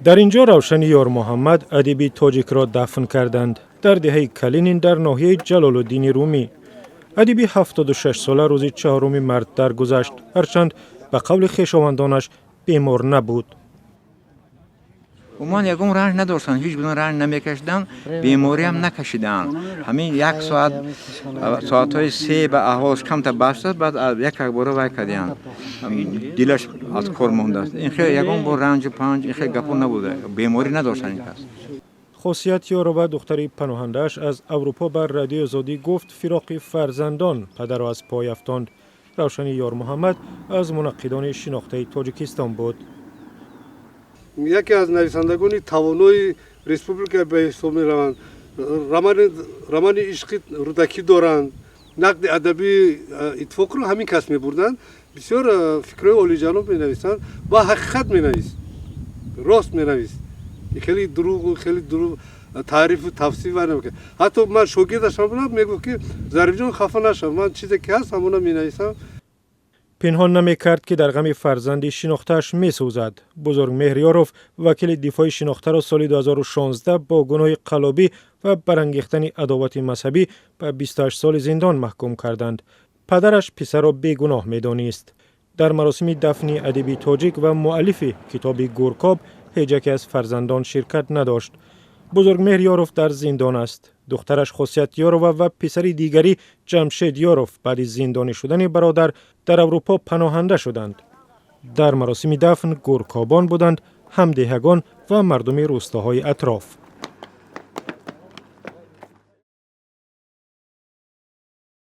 Дар ин ҷо Равшани Ёрмуҳаммад, адиби тоҷикро, дафн карданд, дар деҳаи Калинин дар ноҳияи Ҷалолуддини Румӣ. Адиби 76-сола рӯзи 4 март даргузашт, ҳарчанд ба қавли хешовандонаш бемор набуд. Умуман ягон ранҷ надоштанд, ҳеҷ гуна ранҷ намекашиданд, бемориам накашиданд. Ҳамин як соат, соатҳои 3 ба аҳволш камтар бад шуд, баъд як якбора вай кардиянд, дилаш аз кор мондааст. Ин хел ягон бор ранҷу панҷ, ин хел гапо набуда, беморӣ надоштанд ин кас. Хосият Ёрова, духтари паноҳандааш аз Аврупо, ба Радиои Озодӣ гуфт, фироқи фарзандон падарро аз пой афтонд. Равшани Ёрмуҳаммад аз мунаққидони шинохтаи Тоҷикистон буд. Яке аз нависандагони тавонои республика ба ҳисоб мераванд. Романи «Ишқи Рӯдакӣ» доранд. Нақди адабии Иттифоқро ҳамин кас мебурданд. Бисёр фикрҳои олиҷаноб менависанд ва ҳақиқат менавист, рост менавист, хеле дурӯғу хеле дурӯғ таърифу тавсиф вай намекард. Ҳатто ман шогирдашам будам, мегуфт, ки Зарифҷон, хафа нашав, ман чизе ки ҳаст, ҳамона менависам. Пинҳон намекард, ки дар ғами фарзанди шинохтааш месӯзад. Бузургмеҳр Ёров, вакили дифои шинохтаро, соли 2016 бо гуноҳи қаллобӣ ва барангехтани адовати мазҳабӣ ба 28 соли зиндон маҳкум карданд. Падараш писарро бегуноҳ медонист. Дар маросими дафни адиби тоҷик ва муаллифи китоби «Гуркоб» ҳеҷ яке аз фарзандон ширкат надошт. Бузургмеҳр Ёров дар зиндон аст. Духтараш Хосият Ёрова ва писари дигарӣ Ҷамшед Ёров баъди зиндонӣ шудани бародар дар Аврупо паноҳанда шуданд. Дар маросими дафн гуркобон буданд, ҳамдеҳагон ва мардуми рӯстоҳои атроф.